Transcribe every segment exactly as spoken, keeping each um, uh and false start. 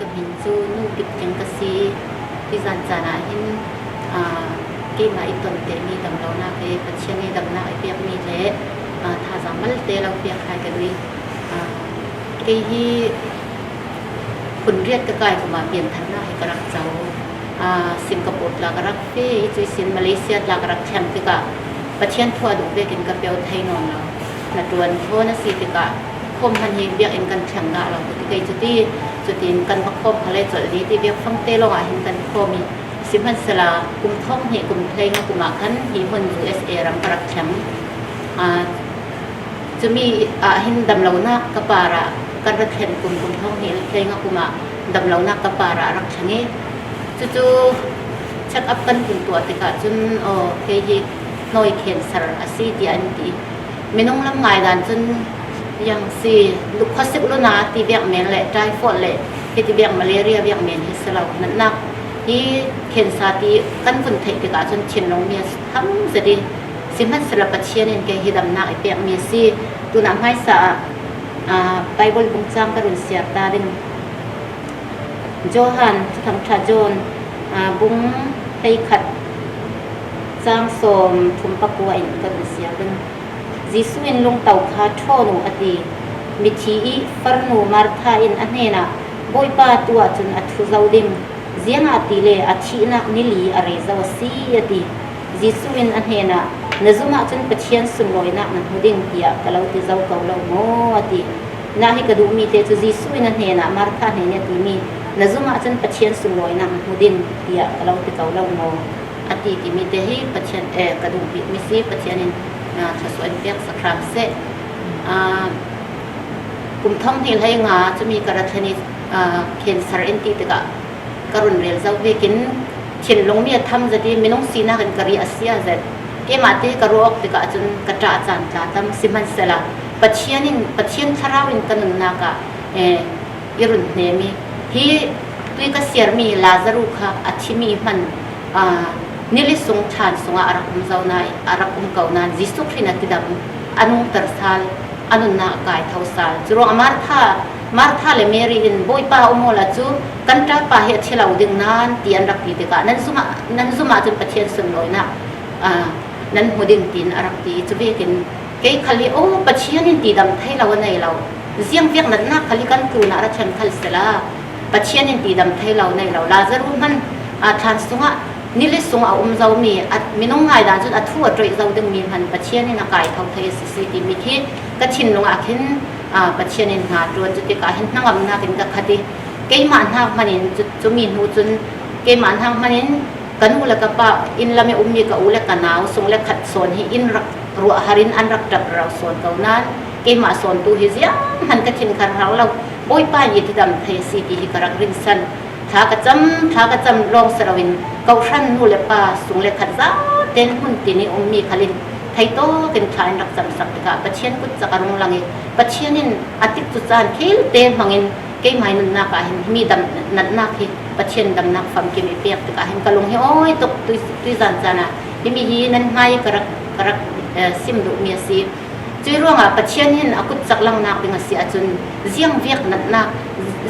Ka hmin cu Nu Pit Tling ka si. Hi zan caan ah hin, aa, keimah i tonte mi damlonak he Pathian i damnak i pekmi le, aa, thazaang malte lo pek hai ka duh i, aa, kei hi hun riat ka kai kum ah pianthar hna he ka rak co. Aa, Singapore tla ka rak feh i, cuih sin Malaysia tla ka rak thleng tikah Pathian thu a duh vekin ka pio thei nawn lo. Hnaṭuan thawn a si tikah khuam hman hi biakinn kan thleng dah lo ka ti kei cuti, cutin kan va khawm kha le colh ni ti biak fangte lawngah hin kan khawm i, sihmanhsehla kum thawng hnih kum hleinga kum ah khan hi hmun U S A ram ka rak thleng. Aa, Cumi ah hin damlonak ka parah kan ra thlen kum, kum thawng hnih hleinga kum ah damlonak ka parah a rak thleng i, cucu check up kan kun tuah tikah cun, aw, kei hi hnawi cancer a si, tiah an ti. Minung lam ngaidan cun, yang si, khuasik luna ti biak men le typhoid le hiti biak malaria biak men hi si lo, natnak hi cancer ti kan vun theih tikah cun thinlung mi a si tham zet i, sihmanhsehla Pathian in kei hi damnak i pekmi a si. Tunah hmaisa ah, aa, Baibal bungcang ka run siar ta ding. Johan, Thuthang ṭha John, aa, bung hleikhat, cang sawm thum pakua in ka run siar ding. Jesuh in lungto kha, "Ṭhawn u," a ti. Mithi i farnu Martha in a hnenah, "Bawipa, tu ahcun a thu zo ding, ziangahtile a thihnak nili a rei zo a si," a ti. Jesuh in a hnenah, "Na zumh ahcun Pathian sunlawinak na hmu ding, tiah ka lo ti zo ko lo maw?" a ti. Nah hi ka duhmi te cu Jesuh in a hnenah Martha hnen i a timi, "Na zumh ahcun Pathian sunlawinak na hmu ding, tiah ka lo ti ko lo maw?" a ti timi te hi Pathian, eh, ka duh bikmi si. Pathian in, ah, thluasuah in pek sak hram seh. Ah, kum thawng hnih hleinga cumi ka ra thlen i, ah, cancer in ti tikah ka run rel zo vekin thinlung mi a tham zet i, minung sinak in ka riah a sia zet. Keimah te ka ruah awk tikah cun ka ṭah caan tla tam. Sihmanhsehla Pathian in, Pathian thlarau in ka nunnak ah, eh, i run hnem i, hi tui ka siarmi Lazaru kha a thimi hman, aa, nili sung thlan sungah a rak um zo nain, a rak um ko nain Jesuh Khrih in a tidam, a nungter sal, a nunnak a kai tho sal. Curuangah Martha, Martha le Mary in, "Bawipa, um awla cu kan ṭapa hi a thi lo ding nain," ti an rak ti tikah, "Nan zumh ah, nan zumh ahcun Pathian sunlawinak, aa, nan hmu ding," tiin a rak ti. Cuvekin kei khal hi, "Oh, Pathian in tidam thei lo a nei lo. Ziangvek natnak khal hi kan tlunah ra thlen khal sehla, Pathian in tidam thei lo a nei lo. Lazaru hman, aa, thlan sungah, nili sung a um zomi, a, minung ngaidan cun a thu a ṭoih zo dingmi hman Pathian in a kai tho thei a si si," timi khi ka thinlung ah khin, aa, Pathian in hnga ṭuan. Cutikah hin hnangamnak in ka khat i, keimah hnak hman in cu, cumi hnu cun keimah hnak hman in ka nu le ka pa, inn lam i ummi ka u le ka nau, sung le khat sawn hi in rak ruah har in an rak ṭap rero sawn ko nain, keimah sawn tu hi zianghman ka thinkhar hau lo. Bawipa in i tidam thei a si ti hi ka rak rinsan. Thla ka cam, thla ka cam lawng si loin, kohhran nu le pa, sung le khat zaten hmun tin i ummi khal in theitawk in thla in rak camsak tikah Pathian kutcak a rung lang i, Pathian in a tikcu caan khilte hmangin, keimah i nunnak ah hin himi dam, natnak hi Pathian damnak famkim i pek tikah hin ka lung hi awi tuk. Tui, tuizan caan ah himi hi nan hmai ka rak, ka rak, eh, sim duhmi a si. Cuih ruangah Pathian hin a kutcak langnak ding a si ahcun, ziangvek natnak,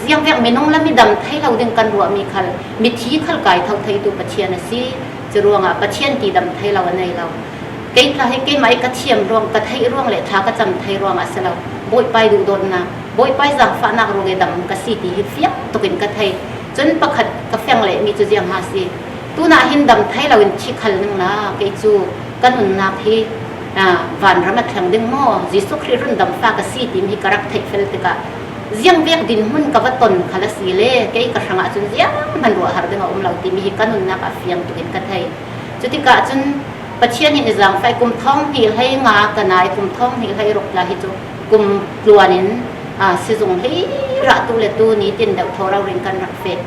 ziangvek minung lam i dam thei lo ding kan ruahmi khal, mithi khal kai tho theitu Pathian a si. Curuangah Pathian tidam thei lo a nei lo. Kei tla hi keimah i ka thiam ruang, ka theih ruang le thla ka cam thei ruang a si lo. Bawipa i duhdawtnak, Bawipa i zaangfahnak ruang i dam ka si ti hi fiang tukin ka thei. Cun pakhat ka fiang lehmi cu ziang ha si. Tunah hin dam thei loin thi khal ning la, kei cu ka nunnak hi, aa, vanram a thleng ding maw, Jesuh Khrih rundamfa ka si timi hi ka rak theih fel tikah, ziangvek dinhmun ka va ton khal a si le, kei ka hrangah cun zianghman ruahhar ding a um lo timi hi ka nunnak ah fiang tukin ka thei. Cutikah cun Pathian hin i zaangfah i, kum thawng hnih hleinga ka nai, kum thawng hnih hleiruk tla hi cu kum tluan in, aa, sizung hlei rah tu le tu nitin deuh thaw rori in kan rak feh.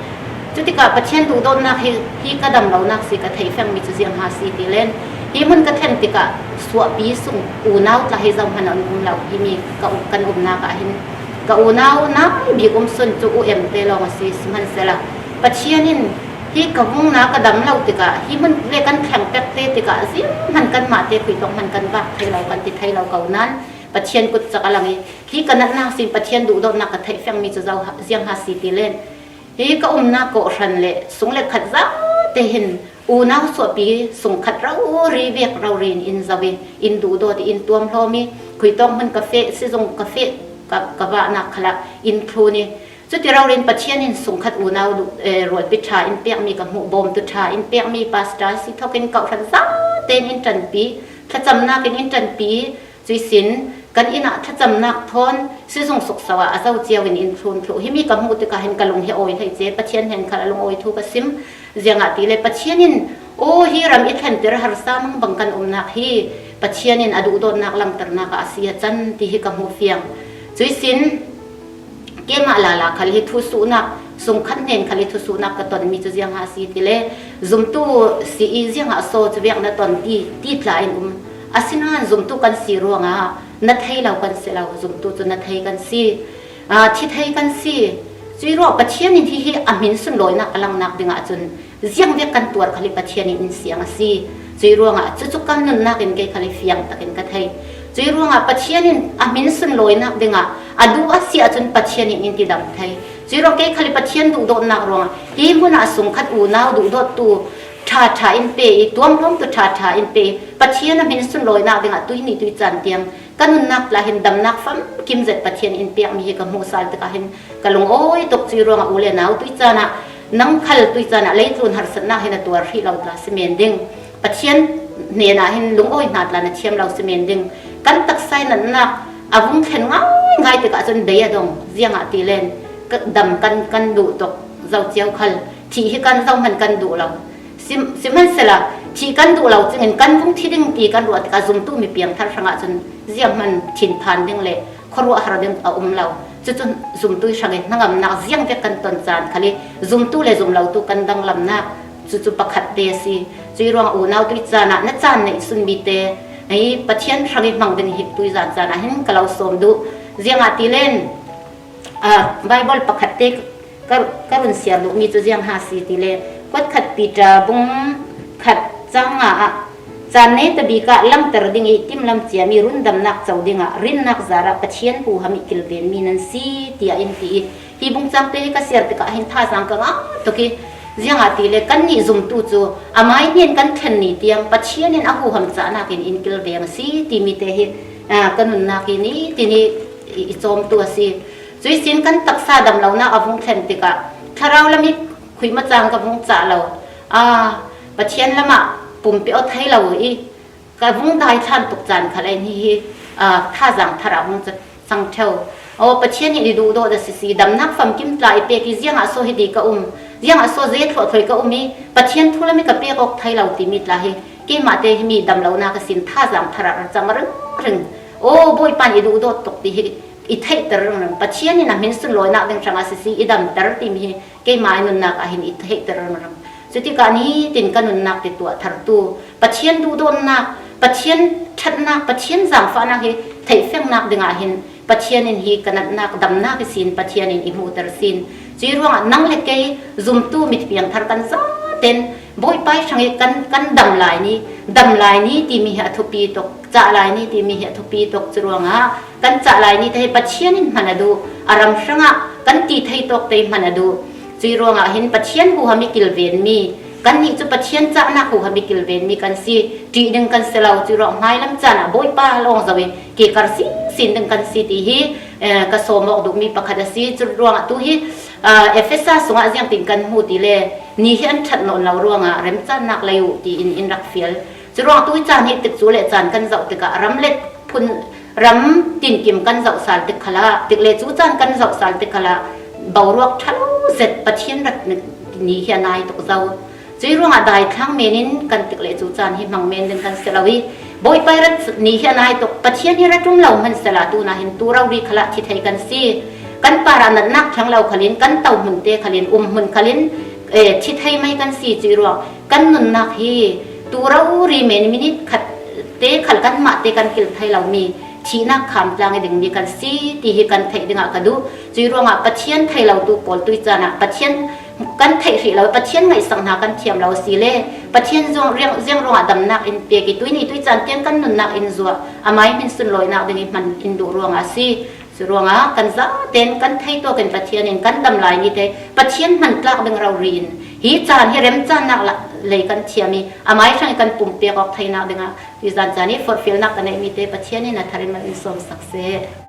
Cutikah Pathian duhdawtnak hi, hi ka dam lonak si ka theih fiangmi cu ziang ha si ti len, hi hmun ka thlen tikah suahpi sung unau tla hi zohman an um lo. Himi ka u-, kan umnak ah hin ka unau nai bik um sun cu u em te lawng a si. Sihmanhsehla Pathian in hi ka vungna ka dam lo tikah, hi hmun le kan thleng pek te tikah zianghman kanmah te khuitawk hman kan vak thei lo, kan ti thei lo ko nain Pathian kutcak a lang i, hi ka natnak sin Pathian duhdawtnak ka theih fiangmi cu zo ha, ziang ha si ti len, Hi ka umnak kawhhran le sung le khat zate hin unau suahpi sung khat rori vek rori in in zo i, in duhdawt i, in tuamhlawm i, khuitawk hmun ka feh, sizung ka feh, ka, ka vahnak khalah in thlun i, cuti rori in Pathian in sung khat unau duh, eh, rualpi ṭha in pekmi ka hmuh, bawmtu ṭha in pekmi pastor si thokin kawhhran zate in in ṭanpi, thlacamnak in in ṭanpi, cuihsin kan inn ah thlacamnak thawn sizung sukso ah a zo cio in in thlun thluh. Himi ka hmuh tikah hin ka lung hi awi hlei ce, Pathian hnen khal a lungawi thu ka sim. Ziangahtile Pathian in, aw, hi ram i thlentir harsa mangbang kan umnak hi Pathian in a duhdawtnak langternak ah a si a can ti hi ka hmuh fiang. Cuihsin keimah lala khal hi thusuhnak, sung khat hnen khal hi thusuhnak ka tonmi cu ziang a si tile, zumtu si i ziangah so cu vek na ton ti, ti tla in um. Asinain zumtu kan si ruangah na thei lo kan si lo, zumtu cu na thei kan si, aa, thi thei kan si. Cuih ruang Pathian in hihi a hmin sunlawinak a langnak dingah cun ziangvek kan tuar khal hi Pathian in in siang a si. Cuih ruangah cucu kan nunnak in kei khal hi fiang takin ka thei. Cuih ruangah Pathian in a hmin sunlawinak dingah a duh a si ahcun Pathian in in tidam thei. Cuih ruang kei khal hi Pathian duhdawtnak ruangah hi hmun ah sung khat unau duhdawttu ṭha ṭha in pe i, tuamhlawmtu ṭha ṭha in pe i, Pathian a hmin sunlawinak dingah tuihni tuihcaan tiang ka nunnak tla hin damnak famkim zet Pathian in pekmi hi ka hmuh sal tikah hin ka lungawi tuk. Cuih ruangah u le nau tuihcaan ah, nang khal tuihcaan ah leitlun harsatnak hi na tuar hrih lo tla si men ding. Pathian hnenah hin lungawi hna tla na thiam lo si men ding. Kan taksa i natnak a vung thlen ngaingai tikah cun bei a dong. Ziangahtile ka dam kan, kan duh tuk, zo cio khal thih hi kan zohman kan duh lo. Sim-, sihmanhsehla thih kan duh lo cingin kan vung thi ding ti kan ruah tikah zumtu mi piangthar hrangah cun zianghman thinphan ding le khuaruahhar ding a um lo. Cucu zumtu hrangin hnangamnak ziangvek kan ton caan khal hi zumtu le zumlotu kan danglamnak cucu pakhat te a si. Cuih ruangah unau tuihcaan ah na caan neih sunmi te hi Pathian hrangin hmang ding hi tuihzan caan ah hin ka lo sawm duh. Ziangahtile, aa, Baibal pakhat te ka, ka run siar duhmi cu ziang ha si tile, kuatkhat Peter bung khat cang nga ah, caan netabik ah langter ding i timlam ciami rundamnak co dingah rinnak zarah Pathian huham i kilvenmi nan si, tiah in ti i, hi bung cangte hi ka siar tikah hin thazaang ka ngah tuk i, ziangahtile kannih zumtu cu amai hnen kan thlen ni tiang Pathian in a huham cahnak in in kilveng a si timi te hi, aa, ka nunnak i nitin i, i, i cawmtu a si. Cuihsin kan taksa damlonak a vung thlen tikah thlarau lam i khuimacang ka vung cah lo. Aa, Pathian lamah pumpi aw thei lo i ka vung daithlan tuk caan khal in hihi, aa, thazaang thar ah vung ca-, cang ṭheo. Aw, Pathian hi i duhdawt a si si, damnak famkim tla i pek i ziangah so hiti ka um, ziangah so zei thluahthluai ka um i Pathian thu lam i ka pek awk thei lo timi tla hi keimah te himi damlonak a sin thazaang thar ah ra cang ringring. Aw, Bawipa in i duhdawt tuk ti hi i theihter ringring. Pathian in a hmin sunlawinak ding hrangah sisi i damter timi hi keimah i nunnak ah hin i theihter ringring. Cutikah nitin ka nunnak ti tuah thartu Pathian duhdawtnak, Pathian ṭhatnak, Pathian zaangfahnak hi theihfengnak dingah hin Pathian in hi ka natnak damnak i sin Pathian in i hmuhter sin. Cuih ruangah nang le kei zumtu mi piangthar kan zaten Bawipa i hrangih kan, kan dam lai ni, dam lai ni timi hi a thupi tuk, cah lai ni timi hi a thupi tuk. Curuangah kan cah lai ni te hi Pathian in hman a duh, a ram hrangah kan ti thei tawk te hman a duh. Cuih ruangah hin Pathian huham i kilvenmi, kannih cu Pathian cahnak huham i kilvenmi kan si, ṭih ding kan si lo. Cuih ruangah hmailam caan ah Bawipa lawng zo i kekar sinsin ding kan si ti hi, eh, ka sawm awk duhmi pakhat a si. Curuangah tu hi, ah, Efesa sungah ziangtin kan hmu ti le, ni hi an ṭhat nawn lo ruangah remcannak lei uh tiin in rak fial. Curuang tu i caan hi tikcu le caan kan zoh tikah ram le phun, ram tinkim kan zoh sal tik khalah, tik le cu caan kan zoh sal tik khalah, boruak ṭhalo zet Pathian rat ni hi a nai tuk zo. Cuih ruangah daithlang men in kan tik le cu caan hi hmang men ding kan si lo i, Bawipa i rat ni hi a nai tuk, Pathian hi rat um lo hmansehla tu nahin tu rori khalah thi thei kan si. Kan parah natnak ṭhang lo khalin, kan to hmun te khalin, um hmun khalin, eh, thi thei mai kan si. Cuih ruang kan nunnak hi tu rori men minit khat te khal kanmah te kan kilh thei lomi thihnak kham tlang i dingmi kan si ti hi kan theih dingah ka duh. Cuih ruangah Pathian thei lo tu pawl tu i caan ah Pathian kan theih hrih lo, Pathian ngaihsak hna kan thiam lo a si le Pathian zong riang, ziang ruangah damnak in pek i tuihni tuih caan tiang kan nunnak in zuah, amai hmin sunlawinak ding i hman in duh ruangah a si. Curuangah kan zaten kan theituakin Pathian in kan dam lai nite Pathian hman tlak ding rori in hi caan hi remcannak la-, lei kan thiam i, amai hrang i kan pumpiak awk theinak dingah tuzan caan i forhfialnak kan neih mite Pathian in a thar in mal in sawmsak seh.